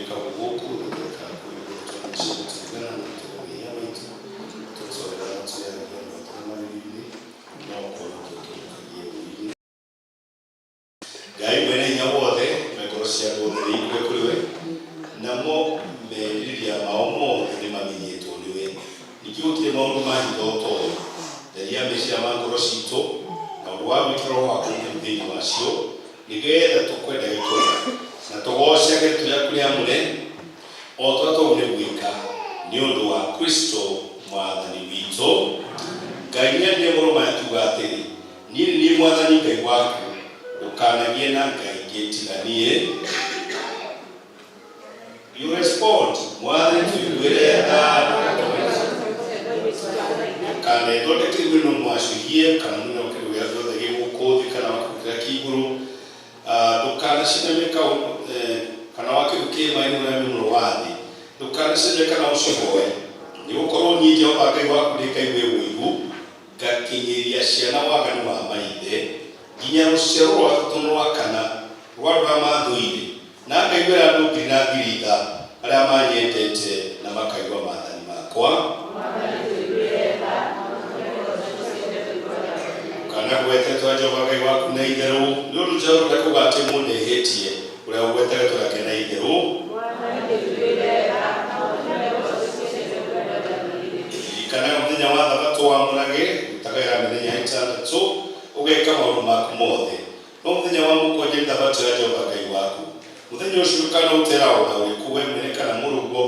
Gwĩkagwo gũkũ gũgekara kũu igũrũ. Tondũ tũtigana na tũmehia maitũ, tũtwega na twĩheragia mweke marĩrĩ-inĩ, no ũkorwo tũtũrũkagie ũũru-inĩ. Ngai mwene hinya wothe, we ngoro cia andũ othe nĩ ikue kũrĩ we, namo merirĩria mao mothe nĩ mamenyetwo nĩwe. Ningĩ gũtirĩ maũndũ ma hitho ũtoĩ. Theria meciria ma ngoro ciitũ na ũndũ wa gwĩkĩra Roho waku Mũtheru thĩinĩ wacio, nĩ getha tũkwendage kũna, na tũgoocage rĩĩtwa rĩaku rĩamũre, o ta ũrĩa twagĩrĩirwo nĩ gwĩka, nĩ ũndũ wa Kristo Mwathani witũ. Ngai nĩaririe mohoro maya akiuga atĩrĩ, Niĩ nĩ niĩ Mwathani Ngai waku, ndũkanagĩe na ngai ingĩ tiga niĩ. You respond, Mwathani tũiguĩre tha. Ndũkanethondeke mwĩrĩ mwacũhie kana mwĩrĩ wa kĩndũ gĩa gĩothe gĩ gũkũ thĩ kana wa kĩndũ kĩrĩa kĩ igũrũ. Ndũkanaciname kana wa kĩndũ kĩ maĩ-inĩ marĩa me mũro wa thĩ. Ndũkanaciname kana ũcihoe, nĩgũkorwo niĩ Jehova Ngai waku ndĩ Ngai wĩ ũiru, Ngakinyĩria ciana waganu wa maithe, nginya rũciaro rwa gatatũ na rwa kana rwa andũ arĩa maathũire, na ngaiguĩra andũ ngiri na ngiri tha, arĩa manyendete na makaigua maathani makwa. Ndũkanagwete rĩĩtwa rĩa Jehova Ngai waku na itherũ, nĩ ũndũ Jehova ndakauga atĩ mũndũ ehĩtie, ũrĩa ũgwetaga rĩĩtwa rĩake na itherũ. Ririkanaga mũthenya wa Thabatũ wamũrage, rutaga wĩra mĩthenya ĩtandatũ, ũgeka maũndũ maku mothe. No mũthenya wa mũgwanja nĩ Thabatũ ya Jehova Ngai waku. Mũthenya ũcio ndũkanaũte wĩra o na ũrĩkũ, wee mwene kana mũrũguo,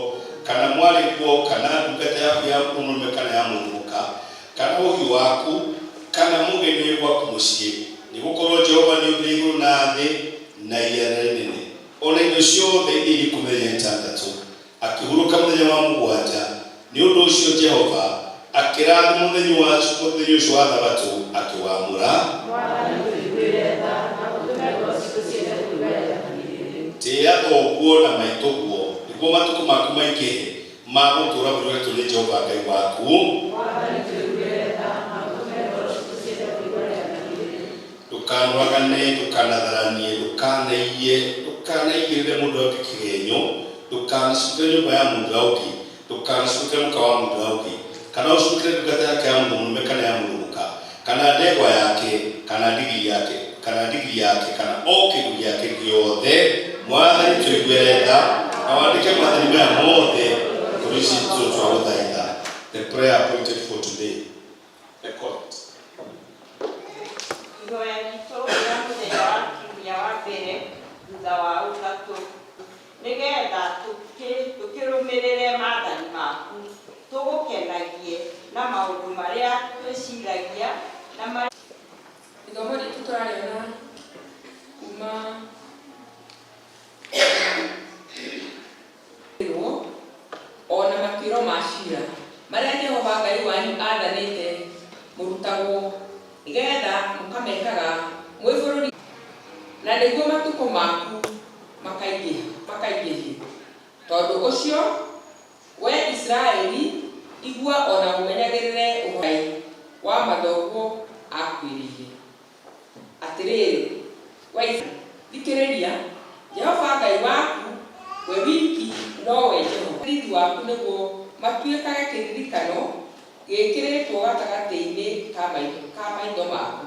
kana mwarĩguo, kana ndungata yaku ya mũndũ mũrũme kana ya mũndũ mũka, kana ũhiũ waku, kana mũgeni wĩ gwaku mũciĩ, nĩgũkorwo Jehova nĩombire igũrũ na thĩ, na iria rĩrĩa inene, o na indo ciothe iria irĩ kuo mĩthenya ĩtandatũ, akĩhurũka mũthenya wa mũgwanja. Nĩ ũndũ ũcio Jehova akĩrathima mũthenya ũcio wa Thabatũ, akĩwamũra. Tĩĩa thoguo na maitũguo, nĩguo matukũ maku maingĩhe ma gũtũũra bũrũri ũheetwo nĩ Jehova Ngai waku. Ndũkanoragane, ndũkanatharanie, ndũkanaiye, ndũkanaigĩrĩre mũndũ ũrĩa ũngĩ kĩgeenyo, ndũkanacukĩre nyũmba ya mũndũ ũrĩa ũngĩ, ndũkanacukĩre mũka wa mũndũ ũrĩa ũngĩ, kana ũcukĩre ndungata yake ya mũndũ mũrũme kana ya mũndũ mũka, kana ndegwa yake, kana ndigiri yake, kana ndigiri yake, kana o kĩndũ gĩake gĩothe. Mwathani tũiguĩre tha, na wandĩke maathani maya mothe ngoro-inĩ citũ twagũthaitha. The prayer appointed for today. The collect. Ihoya ritũ rĩa mũthenya wa kiumia wa mbere thutha wa Ũtatũ, nĩgetha tũkĩrũmĩrĩre maathani maku, tũgũkenagie na maũndũ marĩa twĩciragia na marĩa. Ithomo ritũ tũrarĩona kuma O na matuĩro ma cira, marĩa Jehova Ngai wanyu aathanĩte mũrutagwo, nĩ getha mũkamekaga mwĩ bũrũri. Na nĩguo matukũ maku makaingĩhio. Tondũ ũcio, wee Isiraeli, igua o na ũmenyagĩrĩre ũhoro Ngai wa mathoguo aakwĩrĩire. Atĩrĩrĩ, wee Isiraeli, thikĩrĩria, Jehova Ngai waku we wiki nowe Jehova. Thithi waku nĩguo matuĩkage kĩririkano gĩĩkĩrĩtwo gatagatĩ-inĩ ka maitho maku.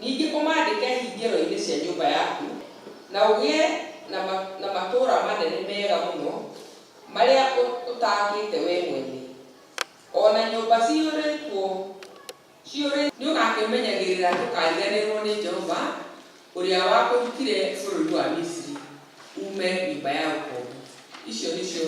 Ningĩ ũmaandĩke hingĩro-inĩ cia nyũmba yaku, na ũgĩe na matũũra manene mega mũno marĩa ũtaakĩte wee mwene, o na nyũmba ciyũrĩtwo Nĩũgakĩmenyagĩrĩra ndũkariganĩrũo nĩ Jehova, ũrĩa wakũrutire bũrũri wa Misiri, uume nyũmba ya ũkombo. Icio nĩcio.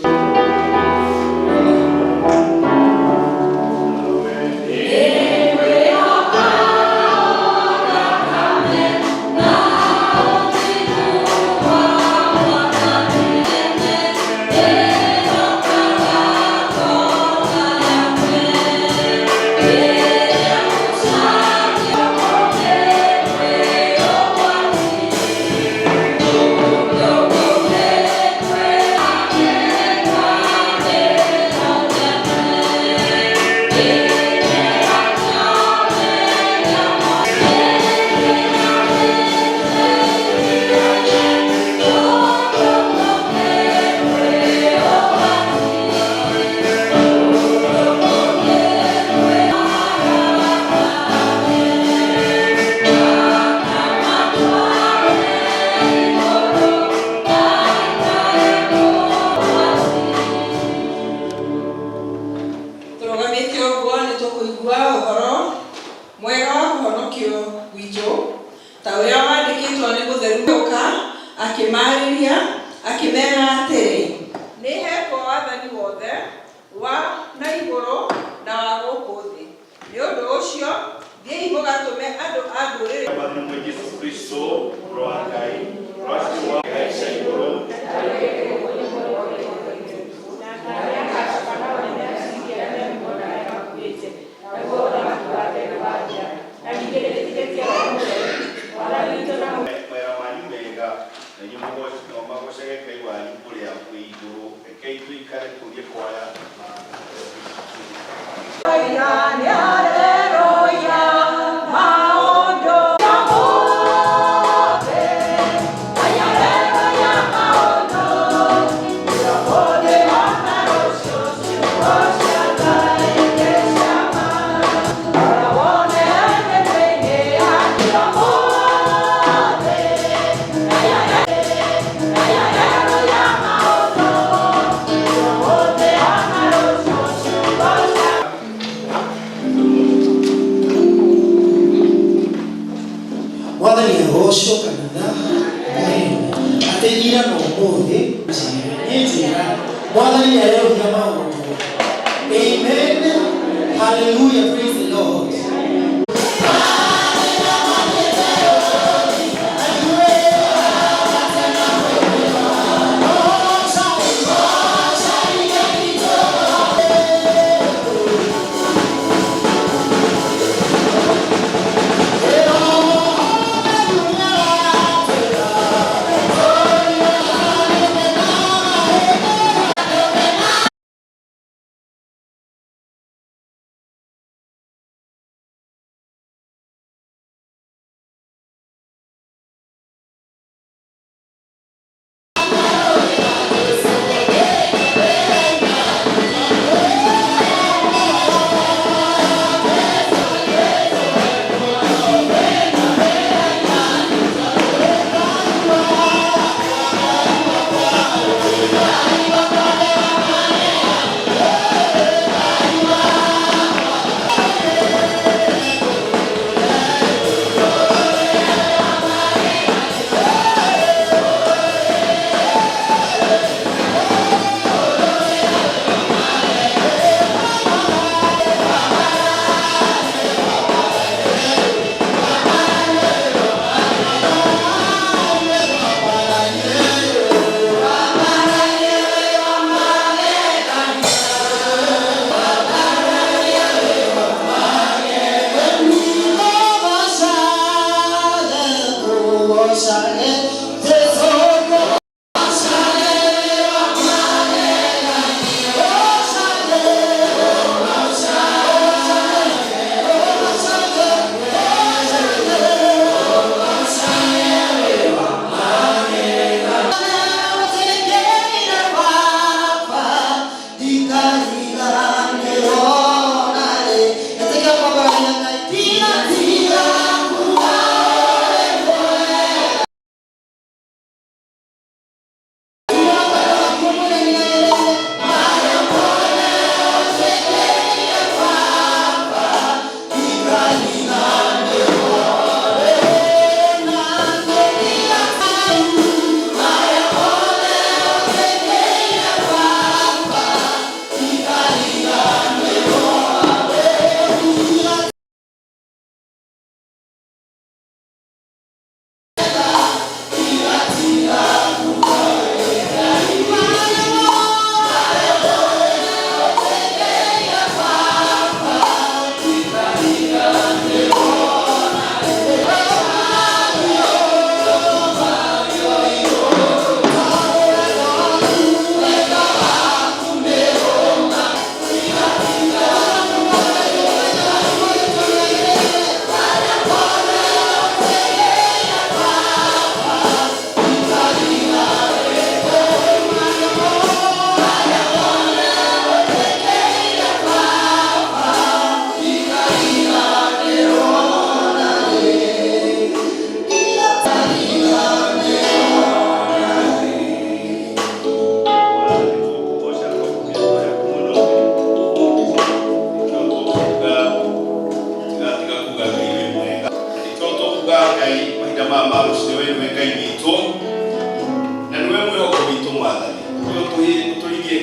Akĩmaarĩria akĩmeera atĩrĩ, Nĩhetwo wathani wothe wa na igũrũ na wa gũkũ thĩ. Nĩ ũndũ ũcio thiĩi mũgatũme andũ a ndũrĩrĩ. Mwathani Yesu Kristo, Mũrũ wa Ngai, rwaci wa Ngai igũrũ. Mawĩra manyu mega na inyuĩ magocage Ngai wanyu ũrĩa wĩ igũrũ. Rekei tũikare tũthiĩ kwaya. Mwathani agocwo kanitha. Atä ira na ũmũthĩ niĩ njĩra Mwathani nĩ arerũhia maũndũ. Amen, hallelujah, praise the Lord.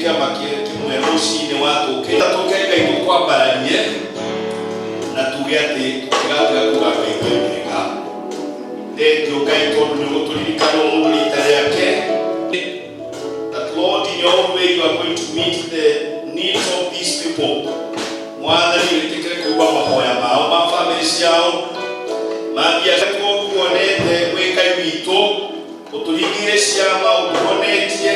Kĩama kĩmwe rũcinĩ watũkĩra tũke Ngai tũkwambaranie na tuge atĩ tũtigatiga kuga Ngai wĩ mwega. Thengiũ Ngai tondũ nĩ ũgũtũririkana o mũndũ rita rĩake. That Lord, in your own way you are going to meet the needs of these people. Mwathani, wĩtĩkĩre kũigua mahoya mao, ma bamĩrĩ ciao, ma biacara. Kuonete wĩ Ngai witũ, ũtũringĩire ciama, ũtũhonetie,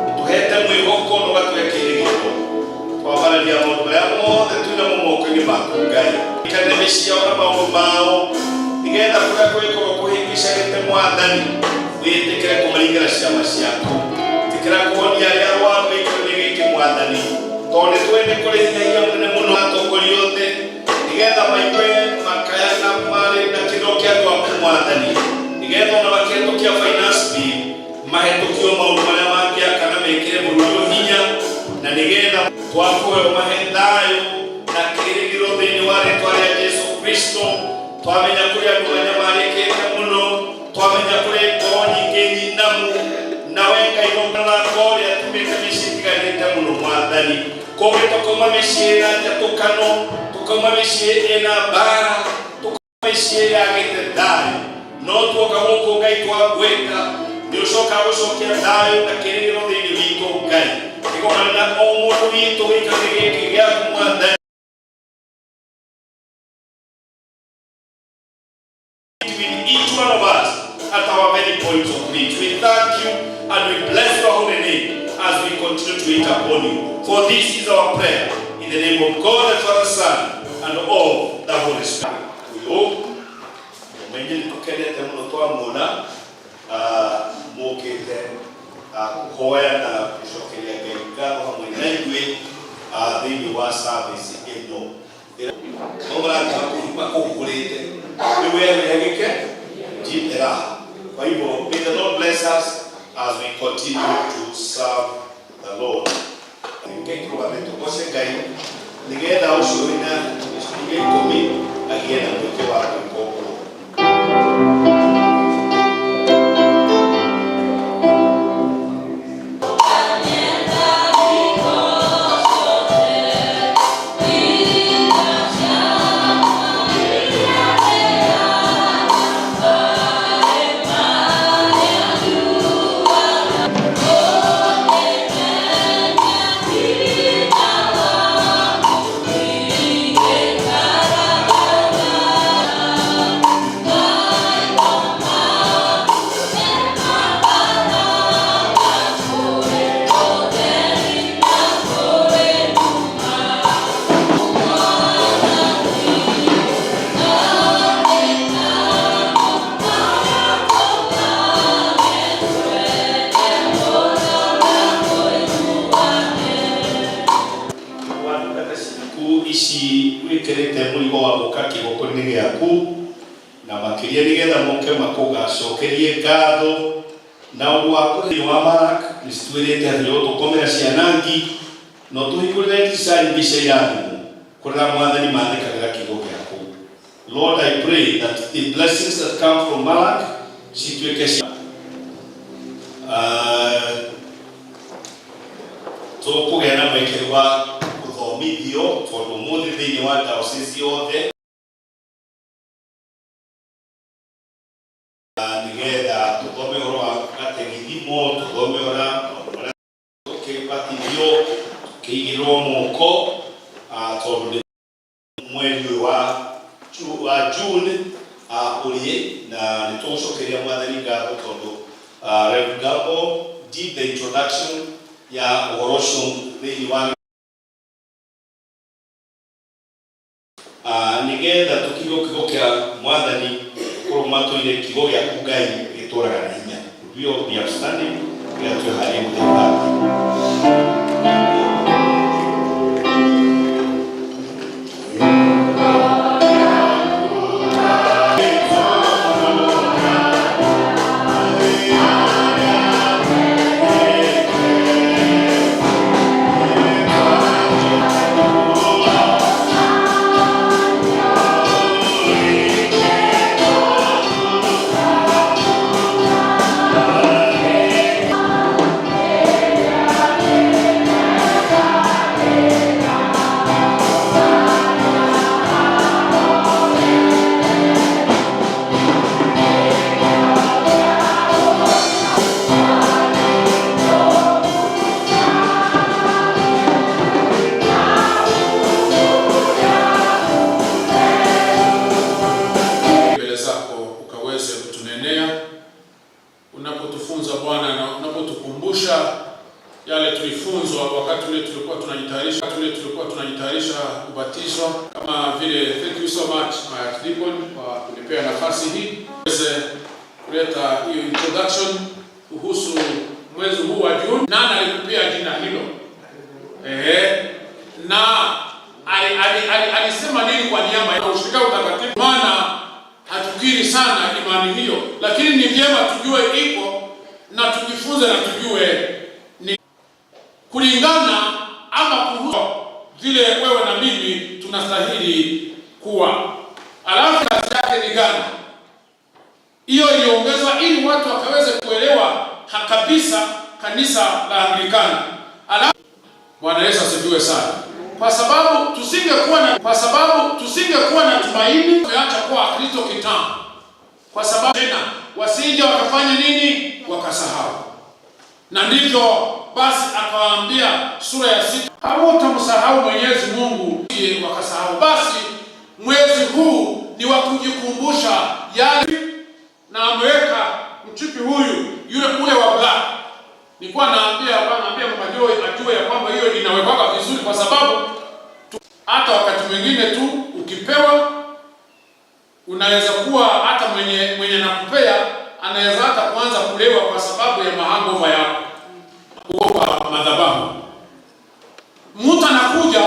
ũtũhete mwĩhoko na ũgatũhe kĩĩrĩgĩrĩro. Twambararia maũndũ marĩa mothe twĩnamo moko-inĩ maku, Ngai. Ikanĩre mĩciĩ yao na maũndũ mao, nĩgetha kũrĩa kũngĩkorwo kũhĩngĩcanĩte, Mwathani, wĩtĩkĩre kũmaringĩra ciama ciaku. Ĩtĩkĩra kũhonia arĩa arwaru gĩikaro-inĩ gĩkĩ, Mwathani, tondũ nĩ tũĩ nĩ kũrĩ hinya, hinya mũnene mũno. Atongoria othe, nĩgetha maigue makaya na marĩ na kĩrĩro kĩa andũ aku, Mwathani, nĩgetha ona makĩhetũkia finance bill, mahĩtũkio maũndũ marĩa mangĩaka na mekĩre bũrũri ũyũ hinya, na nĩgetha twakũhe ũmahe thayũ na kĩĩrĩgĩrĩro thĩinĩ wa rĩtwa rĩa Jesu Kristo. Twamenya kũrĩ andũ manyamarĩkĩte mũno, twamenya kũrĩ ngoro nyingĩ nyinamu, nawe Ngai mũrango ũrĩa tumĩte mĩciĩ ĩtiganĩte mũno, Mwathani. Kũngĩ tũkauma mĩciĩ ĩna njatũkano, tũkauma mĩciĩ ĩna mbara, tũkauma mĩciĩ yagĩte thayũ, no tuoka gũkũ, Ngai, twagwĩta, nĩ ũcokaga gũcokia thayũ na kĩĩrĩgĩrĩro thĩinĩ witũ. Ngai, ĩgomana na o mũndũ witũ gĩikaro gĩkĩ gĩaku, Mwathani, with each one of us at our many points of need. We thank you and we bless your holy name as we continue to wait upon you. For this is our prayer in the name of God the Father, Son, and of the Holy Spirit. Uyu umenye nĩ tũkenete mũno twamuona mũkĩte kũhoya na gũcokeria Ngai ngatho hamwe na ithuĩ thĩinĩ wa service ĩno. No marathiĩ makũhũrĩte rĩu, wewe gĩke jipe raha. Kwa hivyo may the Lord bless us as we continue to serve the Lord. Ngai, tũrũgame tũgoce Ngai nĩgetha ũcio wĩna gĩcunjĩ gĩa 10 agĩe na mweke wa gwĩka ũguo. Wandungata ciaku ici wĩkĩrĩte mũrigo wa gũka kĩgoko-inĩ gĩaku na makĩria nĩgetha moke makũgacokerie ngatho na ũndũ wa kũthĩinĩ wa Mark nĩ citwĩrĩte atĩ tũkomera ciana ngi no tũhingũrĩre ndirica nyingĩ cia irathimo kũrĩa Mwathani mathĩkagĩra kiugo gĩaku. Lord, I pray that the blessings that come from Malak cituĩke cia tũkũgĩa na mweke wa gũthomithio tondũ ũmũthĩ thĩinĩ wa diocese yothe, nĩgetha tũthome ũhoro wa gategithimo, tũthome ũrĩa maũndũ marĩa tũkĩbatithio, tũkĩigĩrĩrwo moko, tondũ nĩ mweri ũyũ wa June ũrĩ na nĩ tũgũcokeria Mwathani ngatho tondũ Rev Gambo did the introduction ya ũhoro ũcio thĩinĩ wa nĩgetha tũkiuge kiugo kĩa Mwathani korwo matũire kiugo gĩaku Ngai gĩtũraga na hinya. We all be upstanding nĩgetha twĩharĩrie gũthiĩ bathi. Bwana unapotukumbusha yale tulifunzwa wakati ule tulikuwa tunajitayarisha, ule tulikuwa tunajitayarisha kubatizwa. Kama vile, thank you so much, my archdeacon, kwa kunipea nafasi hii niweze kuleta hiyo introduction kuhusu mwezi huu wa Juni. Nani alikupea jina hilo? Na alisema nini kwa niaba ya ushirika utakatifu? Maana hatukiri sana imani hiyo, lakini ni vyema tujue iko na tujifunze na tujue ni kulingana ama kuhusu vile wewe na mimi tunastahili kuwa. Alafu kazi yake ni gani? Hiyo iliongezwa ili watu wakaweze kuelewa kabisa kanisa la Anglikana. Alafu Bwana Yesu asifiwe sana. Kwa sababu tusingekuwa na tumaini, tumeacha kuwa Wakristo kitambo. Kwa sababu tena wasije wakafanya nini? Wakasahau. Na ndivyo basi akawaambia sura ya 6, hamutamsahau Mwenyezi Mungu, wakasahau. Basi mwezi huu ni wa kujikumbusha yale, na ameweka mchipi huyu yule ule wa black. Nilikuwa naambia Mama Joy ajue ya kwamba hiyo inawekwa vizuri, kwa sababu hata wakati mwingine tu ukipewa unaweza kuwa hata mwenye nakupea anaweza hata kuanza kulewa kwa sababu ya mahangover yako huko kwa madhabahu. Mtu anakuja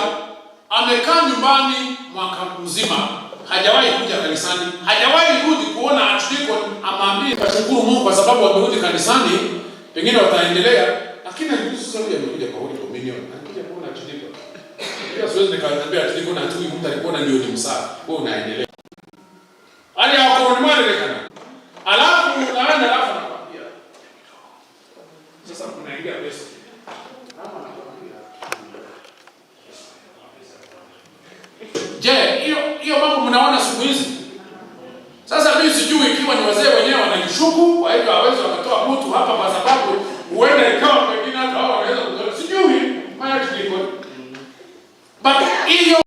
amekaa nyumbani mwaka mzima, hajawahi kuja kanisani, hajawahi rudi kuona archdeacon amwambie kashukuru Mungu kwa sababu wamerudi kanisani, pengine wataendelea. Lakini sasa huyu amekuja kwa Holy Communion, anakuja kuona archdeacon. Hiyo siwezi nikamwambia archdeacon ati huyu mtu alikuona ndio ni msafi, wewe unaendelea. Hali yako ni mali kana. Alafu unaenda, alafu anakuambia. Sasa kunaingia pesa. Alafu anakuambia. Je, hiyo hiyo mambo mnaona siku hizi? Sasa mimi sijui ikiwa ni wazee wenyewe wanajishuku, kwa hivyo hawezi wakatoa mtu hapa kwa sababu huenda ikawa pengine hata wao wanaweza kutoa. Sijui, maana tuliko. But hiyo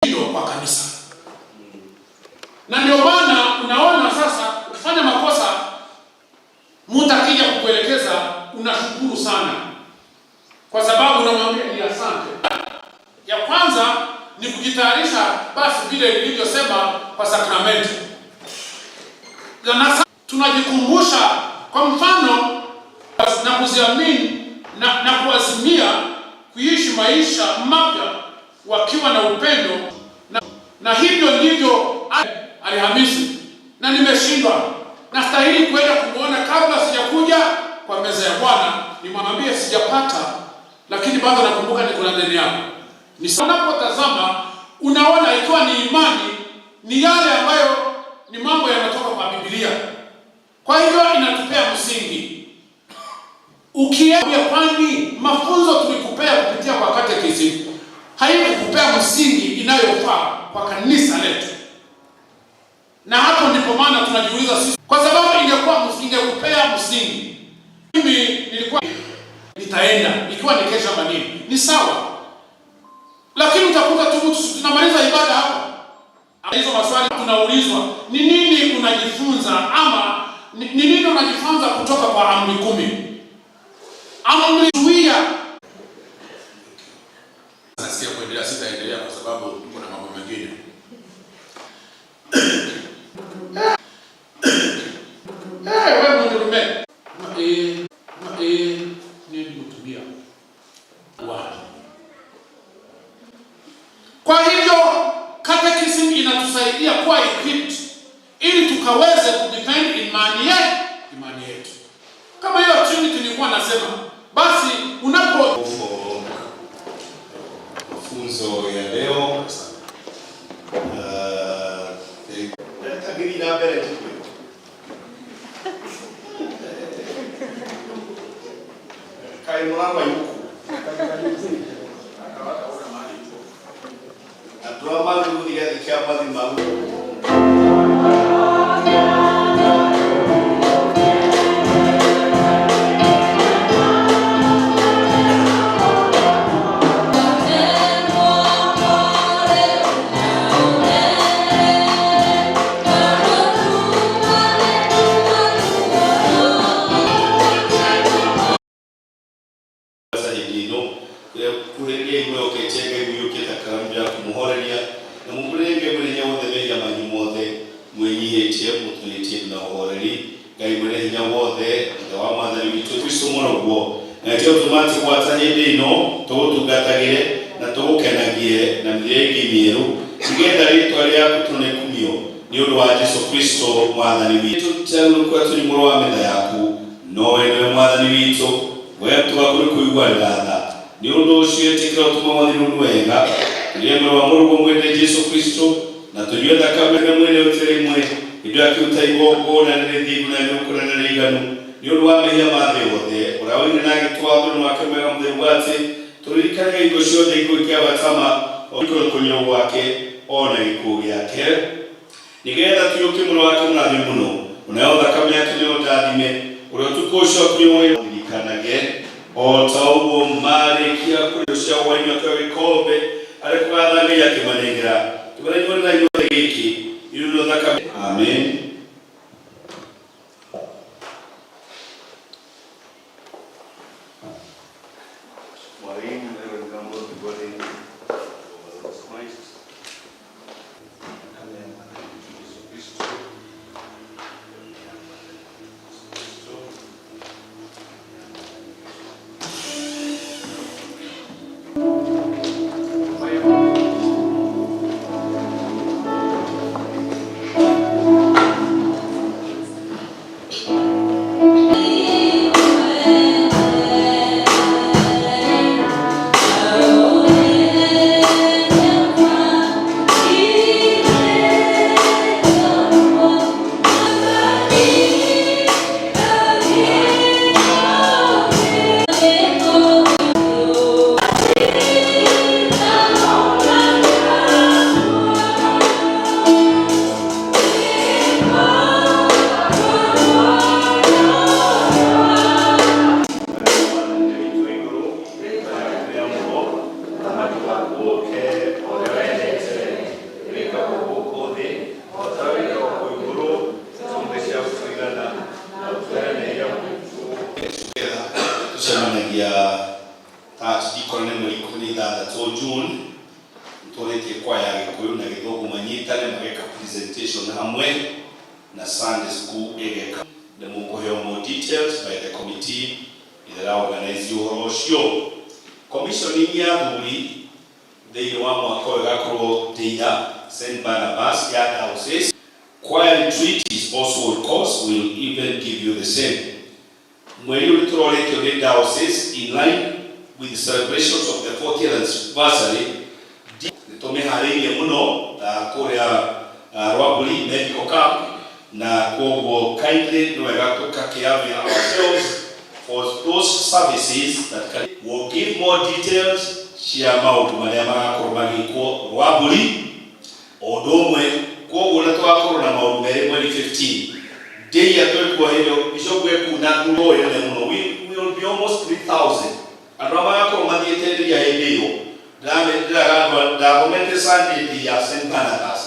ndio kwa kanisa. Na ndio maana unaona sasa ukifanya makosa, mtu akija kukuelekeza unashukuru sana. Kwa sababu unamwambia ni asante. Ya kwanza ni kujitayarisha basi vile nilivyosema kwa sakramenti. Na tunajikumbusha kwa mfano na kuziamini na kuazimia kuishi maisha mapya wakiwa na upendo na hivyo ndivyo Alhamisi, na nimeshindwa, nastahili kwenda kumuona kabla sijakuja kwa meza ya Bwana, nimwambie sijapata, lakini bado nakumbuka niko na deni yako. Ni unapotazama unaona ikiwa ni imani, ni yale ambayo ni mambo yanatoka kwa Biblia. Kwa hivyo inatupea msingi. Ukiambia kwani mafunzo tulikupea kupitia kwa catechism haikukupea msingi inayofaa kwa kanisa letu. Na hapo ndipo maana tunajiuliza sisi, kwa sababu ingekuwa ingekupea msingi, mimi nilikuwa nitaenda ikiwa ni kesha manini, ni sawa, lakini utakuta tu mtu tunamaliza ibada hapa, hizo maswali tunaulizwa ni nini unajifunza, ama ni nini unajifunza kutoka kwa amri 10, amri zuia. Nasikia kuendelea, sitaendelea kwa sababu kuna mambo mengine. Wewe mundurume. Nini kutumia? Wapi? Kwa hivyo catechism inatusaidia kuwa equipped ili tukaweze kudefend imani yetu. Kama hiyo Trinity nilikuwa nasema, basi unapo mafunzo ya leo kagiri na mbere tukwe kai murama yuku andũ a magĩrĩirwo gĩathĩ kĩa mathi mau. Wothe, Ithe wa Mwathani witũ Kristo mũrũguo, na nĩkĩo tũma atĩ gwata hĩndĩ ĩno tũgũtungatagĩre na tũgũkenagie na mĩthia ĩngĩ mĩerũ, nĩgetha rĩĩtwa rĩaku tũnekumio nĩ ũndũ wa Jesu Kristo Mwathani witũ. Tũtiagĩrĩirwo kuuga tũrĩ mũrũ wa metha yaku, no we nĩwe Mwathani witũ, we tũgaku nĩ kũiguanĩra tha. Nĩ ũndũ ũcio ĩtĩkĩra ũtũma Mwathani ũndũ wega, tũrĩe mwĩrĩ wa mũrũguo mwende Jesu Kristo, na tũnyue thakame ya mwene ũtĩ rĩmwe, hĩndĩ ĩyo akĩruta igongona rĩrĩ thingu na rĩrĩ na rĩiganu nĩ ũndũ wa mehia ma thĩ yothe, ũrĩa woigire na agĩtwatha ũndũ wake mwega mũtheru atĩ tũririkanage hingo ciothe gĩkuũ kĩa gatama o kũnyũrwo gwake o na gĩkuũ gĩake, nĩgetha tũiyũkie mwĩrĩ wake mũrathime mũno, onayo thakame yake nĩyo ndathime, ũrĩa ũtukũ ũcio akunywo ririkanage o ta ũguo marĩkia kũrĩa cia hwaĩ-inĩ akĩoya gĩkombe arĩ kũgatha Ngai akĩmanengera kĩmanengera inyuothe gĩkĩ inyuĩ nĩo thakame. Amen. Mwalimu Reverend Gambo, everybody, Christ. Yesu Kristo. Kristo. Tucemanagia ta ndikona nĩ mweri 16 June, tũrĩtie kwaya Gĩkũyũ na Gĩthũngũ manyitane mageka presentation hamwe na Sunday school ĩgeka. Nĩ mũkũheo more details by the committee ĩrĩa organize ũhoro ũcio. Commissioning ya athuri thĩinĩ wa mwaka ũyũ ĩgakorwo Ndeia, St Barnabas ya diocese. Choir retreat is also on course, will even give you the same. Mweri ũrĩa tũrorĩtio nĩ diocese in line with the celebrations of the 40th anniversary, nĩ tũmĩharĩirie mũno kũrĩa Rwamburi Medical Camp, na kwoguo kindly nĩ wega tũkakĩavail ourselves for those services that can will give more details cia maũndũ marĩa magakorwo magĩkwo Rwamburi o ũndũ ũmwe. Kwoguo na tũgakorwo na maũndũ merĩ mweri 15 ndĩia twĩkuo hĩndĩ bishop ekuna thutha ĩnene mũno. We will be almost 3000 andũ arĩa magakorwo mathiĩte ndĩria hĩndĩ ĩyo. Ndĩraga ndathomete Sunday ndĩ ya St Barnabas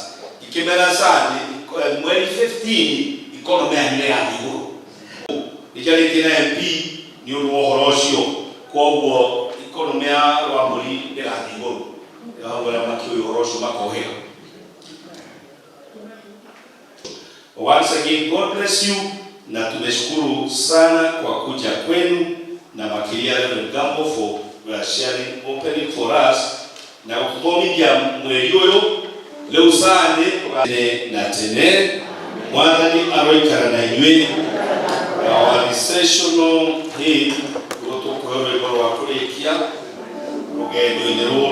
ikĩmera Sunday mweri 15 economy yanyu nĩ ĩgathiĩ igũrũ. Nĩnjarĩtie na MP nĩ ũndũ wa ũhoro ũcio, kwoguo economy ya Rwamburi ĩgathiĩ igũrũ. Hau arĩa makĩũĩ ũhoro ũcio makohĩga. Once again, God bless you, na tumeshukuru sana kwa kuja kwenu na makiria Reverend Gambo for sharing opening for us na gũtũthomithia mweri ũyũ rĩu Sunday tene na tene. Mwathani aroikara na inyuĩ. Our recessional hymn, ruo tũkũhe rwĩmbo rwa kũrĩkia rũgendo-inĩ rũrũ.